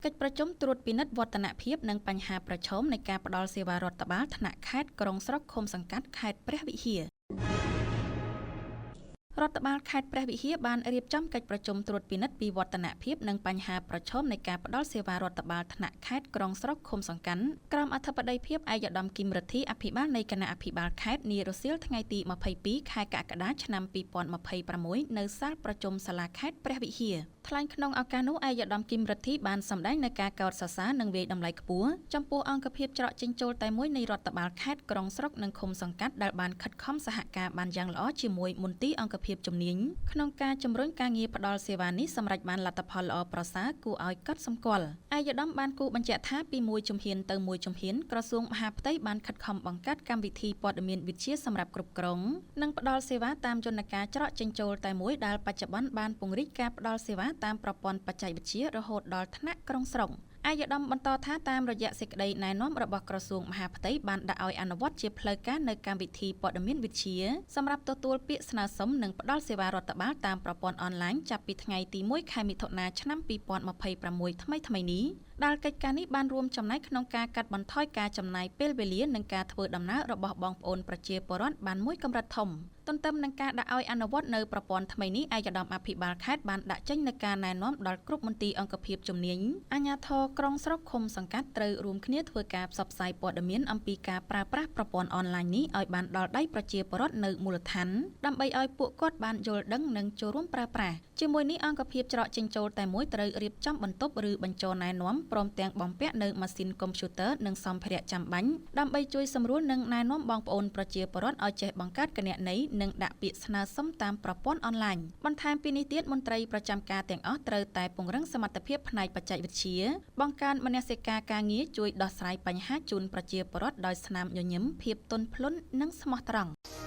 កិច្ចប្រជុំត្រួតពិនិត្យវឌ្ឍនភាពនិងបញ្ហាប្រឈមនៃការផ្ដល់សេវារដ្ឋបាលថ្នាក់ខេត្តក្រុងស្រុកឃុំសង្កាត់ខេត្តព្រះវិហាររដ្ឋបាលខេត្តព្រះវិហារបានរៀបចំកិច្ចប្រជុំត្រួតពិនិត្យពីវឌ្ឍនភាពនិងបញ្ហាប្រឈមនៃការផ្ដល់សេវារដ្ឋបាលថ្នាក់ខេត្តក្រុងស្រុកឃុំសង្កាត់ក្រោមអធិបតីភាពឯកឧត្តមគឹមរិទ្ធីអភិបាលនៃគណៈអភិបាលខេត្តនារសៀលថ្ងៃទី22ខែកក្កដាឆ្នាំ2026នៅសាលប្រជុំសាលាខេត្តព្រះវិហារថ្លែងក្នុងឱកាសនោះឯកឧត្តមគឹមរិទ្ធីបានសម្ដែងនៅការកោតសរសើរនិងវាយតម្លៃខ្ពស់ចំពោះអង្គភាពច្រកចេញចូលតែមួយនៃរដ្ឋបាលខេត្តក្រុងស្រុកនិងឃុំសង្កាត់ដែលបានខិតខំសហការបានយ៉ាងល្អជាមួយមន្ទីរអង្គភាពជំនាញក្នុងការជំរុញការងារផ្ដល់សេវានេះសម្រេចបានលទ្ធផលល្អប្រសើរគួរឲ្យកត់សម្គាល់ឯកឧត្តមបានគូបញ្ជាក់ថាពីមួយជំហានទៅមួយជំហានក្រសួងមហាផ្ទៃបានខិតខំបង្កើតកម្មវិធីព័ត៌មានវិទ្យាសម្រាប់គ្រប់គ្រងនិងផ្ដល់សេវាតាមយន្តការច្រកចេញចូលតែមួយដែលបច្ចុប្បន្នបានពង្រីកការផ្ដល់សេវាតាមប្រព័ន្ធបច្ចេកវិទ្យារហូតដល់ថ្នាក់ក្រុងស្រុកឯកឧត្តមបន្តថាតាមរយៈសេចក្តីណែនាំរបស់ក្រសួងមហាផ្ទៃបានដាក់ឲ្យអនុវត្តជាផ្លូវការនៅកម្មវិធីព័ត៌មានវិទ្យាសម្រាប់ទទួលពាក្យស្នើសុំនិងផ្ដល់សេវារដ្ឋបាលតាមប្រព័ន្ធអនឡាញចាប់ពីថ្ងៃទី1ខែមិថុនាឆ្នាំ2026ថ្មីៗនេះដែលកិច្ចការនេះបានរួមចំណែកក្នុងការកាត់បន្ថយការចំណាយពេលវេលានិងការធ្វើដំណើររបស់បងប្អូនប្រជាពលរដ្ឋបានមួយកម្រិតធំទន្ទឹមនឹងការដាក់ឲ្យអនុវត្តនៅប្រព័ន្ធថ្មីនេះឯកឧត្តមអភិបាលខេត្តបានដាក់ចេញនូវការណែនាំដល់គ្រប់មន្ទីរអង្គភាពជំនាញអាជ្ញាធរក្រុងស្រុកឃុំសង្កាត់ត្រូវរួមគ្នាធ្វើការផ្សព្វផ្សាយព័ត៌មានអំពីការប្រើប្រាស់ប្រព័ន្ធអនឡាញនេះឲ្យបានដល់ដៃប្រជាពលរដ្ឋនៅមូលដ្ឋានដើម្បីឲ្យពួកគាត់បានយល់ដឹងនិងចូលរួមប្រើប្រាស់ជាមួយនេះអង្គភាពច្រកចេញចូលតែមួយត្រូវរៀបចំបន្ទប់ឬបញ្ចរណែនាំព្រមទាំងបំពាក់នៅម៉ាស៊ីនកុំព្យូទ័រនិងសម្ភារៈចាំបាច់ដើម្បីជួយសម្រួលនិងណែនាំបងប្អូនប្រជាពលរដ្ឋឲ្យចេះបង្កើតគណនីនិងដាក់ពាក្យស្នើសុំតាមប្រព័ន្ធអនឡាញបន្ថែមពីនេះទៀតមន្ត្រីប្រចាំការទាំងអស់ត្រូវតែពង្រឹងសមត្ថភាពផ្នែកបច្ចេកវិទ្យាបង្កើនមនសិការការងារជួយដោះស្រាយបញ្ហាជូនប្រជាពលរដ្ឋដោយស្នាមញញឹមភាពទន់ភ្លន់និងស្មោះត្រង់។